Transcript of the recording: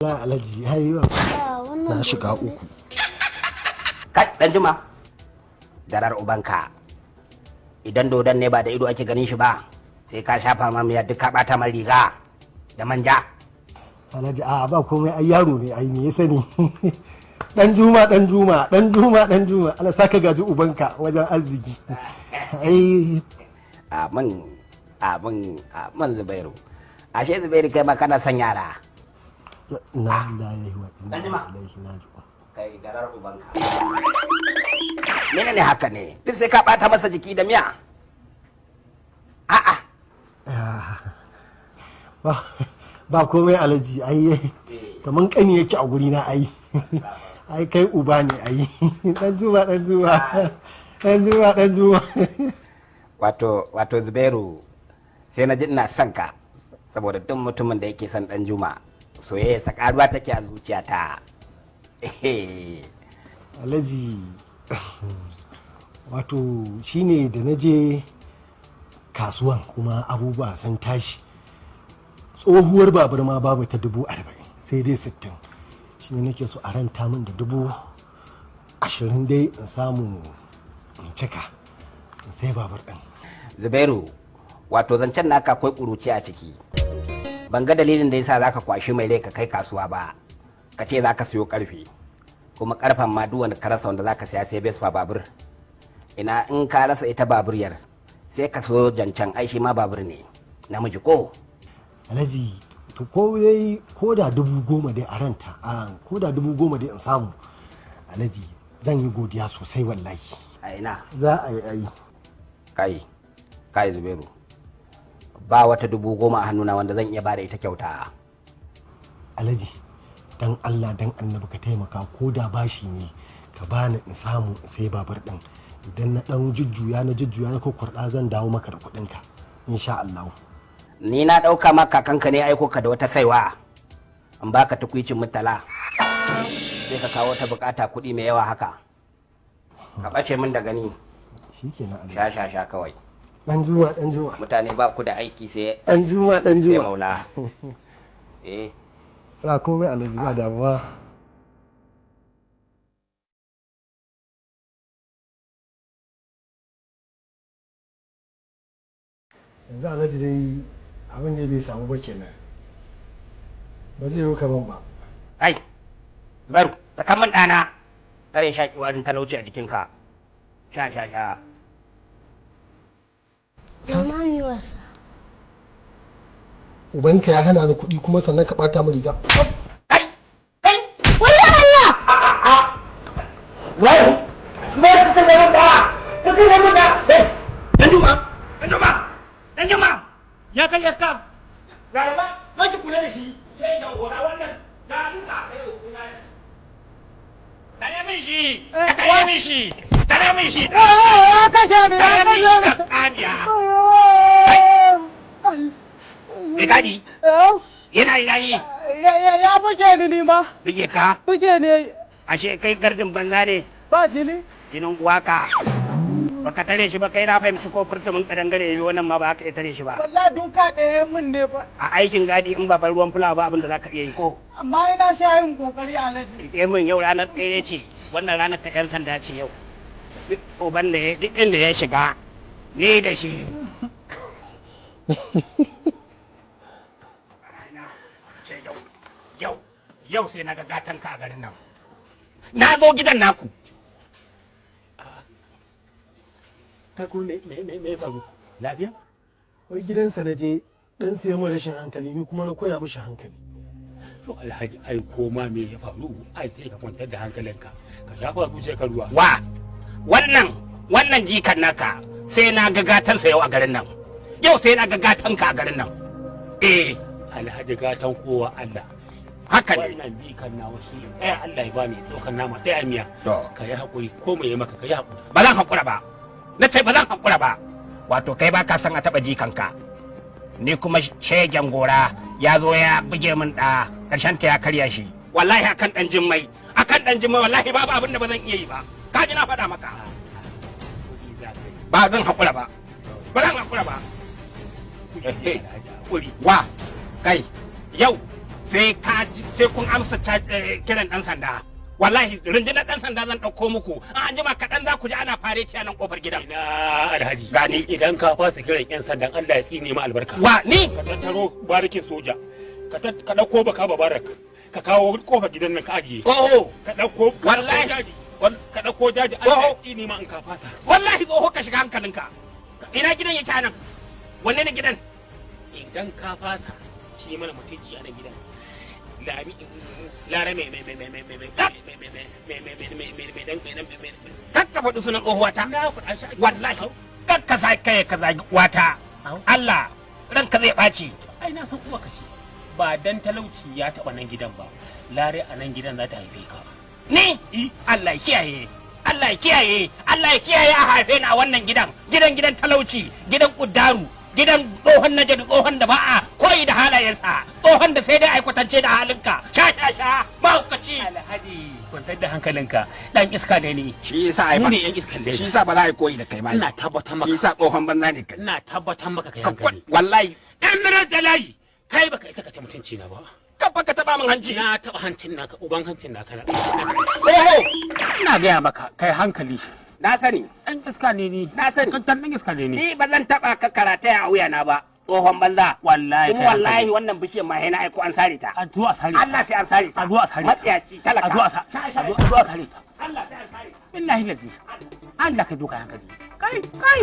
La Alhaji, ai Na shiga uku. Kai dan Juma, darar ubanka. Idan dodon ne ba da ido ake ganin shi ba, sai ka shafa ma miya duk ka bata man riga da manja. Alhaji, a ba komai, ai yaro ne, ai me ya sani. Dan Juma, dan Juma, dan Juma, dan Juma, Allah saka gaji ubanka wajen arziki. Ai Amin, amin, amin Zubairu. Ashe Zubairu kai ma kana son yara. Inna lillahi wa inna Dan Juma. ilaihi raji'un. Kai darar ubanka. Mene ne haka ne? Duk sai ka bata masa jiki da miya. A'a. Ba ba komai Alhaji, ai kaman kani yake a guri na ai. Ai kai uba ne ai. Dan Juma, dan Juma. Dan Juma, dan Juma. Wato Zubairu, sai na ji ina son ka saboda duk mutumin da yake son dan Juma, soyayya sa karuwa take a zuciyata. Alhaji, wato shine da na je kasuwan kuma abubuwa sun tashi, tsohuwar babur ma babu ta 40,000, sai dai 60. Shine nake so a ranta min da 20,000 dai in samu in cika in sai babur ɗin. Zubairu, wato zancen naka akwai ƙuruci a ciki. Ban ga dalilin da yasa zaka kwashi mai rai ka kai kasuwa ba, ka ce zaka siyo karfe, kuma karfen ma duk wanda ka rasa wanda zaka siya sai Vespa babur. Ina in ka rasa ita baburyar, sai ka so jancan, ai shi ma babur ne namiji ko. Alhaji, to ko dai ko da 10,000 dai a ranta, a ko da 10,000 dai in samu Alhaji, zan yi godiya sosai wallahi. A ina? Za a yi ai. Kai, kai Zubairu, ba wata 10,000 a hannuna wanda zan iya bada ita kyauta. Alhaji, dan Allah dan Annabi ka taimaka, ko da bashi ne ka bani in samu in sai babur din. Idan na dan jujjuya na jujjuya na kokwarda, zan dawo maka da kuɗin ka insha Allah. Ni na ɗauka ma kakanka ne aiko ka da wata saiwa in baka tukwicin mutala, sai ka kawo ta bukata kuɗi mai yawa haka ka ɓace min da gani. Shikenan Alhaji. Sha sha sha kawai. Dan Juma, dan Juma. Mutane ba ku da aiki sai Dan Juma, dan sai Juma. Maula eh. Ba komai Alhaji, ba damuwa. Yanzu Alhaji dai abin da bai samu ba kenan, ba zai yi kaman ba. Ai Zubairu, sakan min ɗana, kare shaƙi warin talauci a jikinka. Sha sha sha. Zauna mu yi wasa. Ubanka ya hana ni kuɗi kuma sannan ka ɓata mu riga. Kai, kai. Wallahi Allah! Zubairu, Zubairu, ka sanya min ɗa, ka sanya min ɗa. Kai Dan Juma, Dan Juma, Dan Juma, ya kai ya ka garba zo ki kula da shi. Sai da hora wannan ga duka kai kuna. Tare min shi, ka tare min shi, tare min shi. Kashe ni. Tare min shi ka kamiya. Mai gadi yana yi. Ya buge ni, ni ma. Bige ka? Buge ne. Ashe kai gardin banza ne. Ba jini. Jinin uwaka baka tare shi ba. Kai na fahimci ko furtumin kadangare yi wannan ma ba ka iya tare shi ba. Wallahi duka ɗaya mun ne ba. A aikin gadi in ba bar ruwan fulawa ba abin da zaka iya yi ko. Amma ina sha yin kokari Alhaji. Rike min, yau ranar ɗaya ce, wannan ranar ta yan sanda ce yau. Duk uban da ya duk inda ya shiga ni da shi. Sai yau, yau, yau sai na ga gatan ka a garin nan. Na zo gidan naku. Kai kuma me me me me faru? Lafiya? Wai gidansa na je, dan sai mun rashin hankali, ni kuma na koya mishi hankali. To Alhaji, ai ko ma me ya faru, ai sai ka kwantar da hankalinka. Ka shafa zuciyar ka ruwa. Wa wannan wannan jikan naka, sai na ga gatansa yau a garin nan. Yau sai na ga gatanka a garin nan, eh. Alhaji, gatan kowa Allah. Haka ne. Wannan jikan nawa shi ɗaya Allah ya bani tsokan nama ɗaya miya. To. Ka yi haƙuri, ko me ya maka ka yi haƙuri. Ba zan haƙura ba, na ce ba zan haƙura ba. Wato kai ba ka san a taɓa jikanka, ni kuma shegen gora ya zo ya buge min ɗa, ƙarshen ta ya karya shi. Wallahi akan ɗan jimmai, akan ɗan jimmai, wallahi babu abin da ba zan iya yi ba. Ka ji na faɗa maka. Haƙuri za ka yi. Ba zan haƙura ba, ba zan haƙura ba. Alhaji, haƙuri. Wa kai, yau Sai ka sai kun amsa kiran dan sanda. Wallahi rundunar dan sanda zan ɗauko muku. An jima kaɗan za ku ji ana fareti a nan kofar gidan. Ina Alhaji. Gani. Idan ka fasa kiran yan sandan, Allah ya tsine ma albarka. Wa ni? Ka tattaro barikin soja. Ka ɗauko baka babarak. Ka kawo kofar gidan nan ka ajiye. Tsoho. Ka ɗauko Wallahi. jaji. Ka ɗauko jaji, Allah ya tsine ma in ka fasa. Wallahi tsoho, ka shiga hankalinka. Ina gidan yake anan? Wanne ne gidan? Idan ka fasa shi mana mutunci a nan gidan. Lami Lara mai mai mai mai mai mai mai mai mai mai mai mai mai mai dan mai dan mai mai. Kakka faɗi sunan tsohuwata. Na faɗa shi. Wallahi kakka sa kai ka zagi uwata. Allah ranka zai ɓaci. Ai na san uwa ka ce. Ba dan talauci ya taɓa nan gidan ba. Lare a nan gidan za ta haife ka. Ni? Allah ya kiyaye. Allah ya kiyaye. Allah ya kiyaye a haife ni a wannan gidan. Gidan talauci, gidan kuddaru, gidan tsohon najadu, tsohon da ba a koyi da halayensa, tsohon da sai dai ai kwatance da halinka. Sha sha sha, mahaukaci. Alhaji, kwantar da hankalinka, dan iska ne ni. Shi yasa ai Mu ba. ne yan iskan ne. Shi yasa ba za a yi koyi da kai ba. Ina tabbatar maka. Shi yasa tsohon banza ne kai. Ina tabbatar maka, kai Ka hankali. Wallahi Ɗan minar da layi, kai baka isa ka ci mutunci na ba. Kafa ka taba min hanci. Na taɓa hancin naka, uban hancin naka na. Tsoho. Ina gaya maka, kai hankali. Na sani. Ɗan iska ne ni. Na sani. Kankan ɗan iska ne ni. Ni ba zan taba ka karataya a wuyana ba. Tsohon banza. Wallahi Kuma kai wallahi hankali. wannan bishiyar ma sai na aiko an sare ta. A zo a sare ta. Allah sai an sare ta. A zo a sare ta. Matsiyaci talaka. A zo a sa- a zo a sare ta. Allah sai an sare ta. Billahi lazi. Allah ka duka hankali. Kai kai.